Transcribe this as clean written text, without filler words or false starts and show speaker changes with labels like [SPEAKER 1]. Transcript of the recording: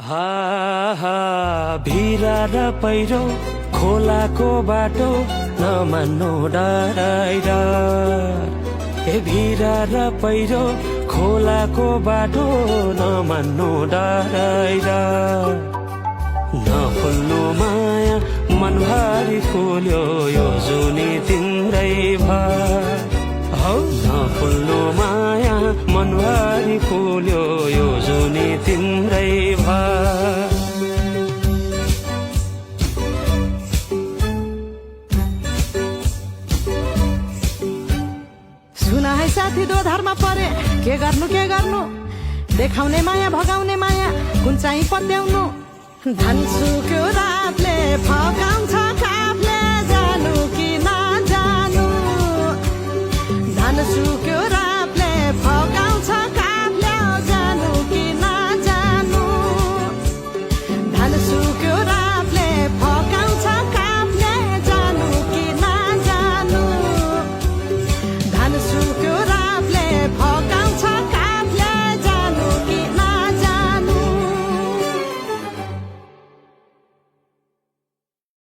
[SPEAKER 1] हा हा भिरा र पहिरो खोलाको बाटो नमान्नु डराइर ए भिरा र पहिरो खोलाको बाटो नमान्नु डराइर नफुल्नु माया मनभरि फुल्यो यो जुनी तिम्रै भर हौ नफुल्नु माया मनभरि फुल्यो यो जुनी तिम्रै भर
[SPEAKER 2] सुना है साथी दोधारमा परे के गर्नु देखाउने माया भगाउने माया कुन चाहिँ पत्याउनु धनसुको रातले फकाउँछ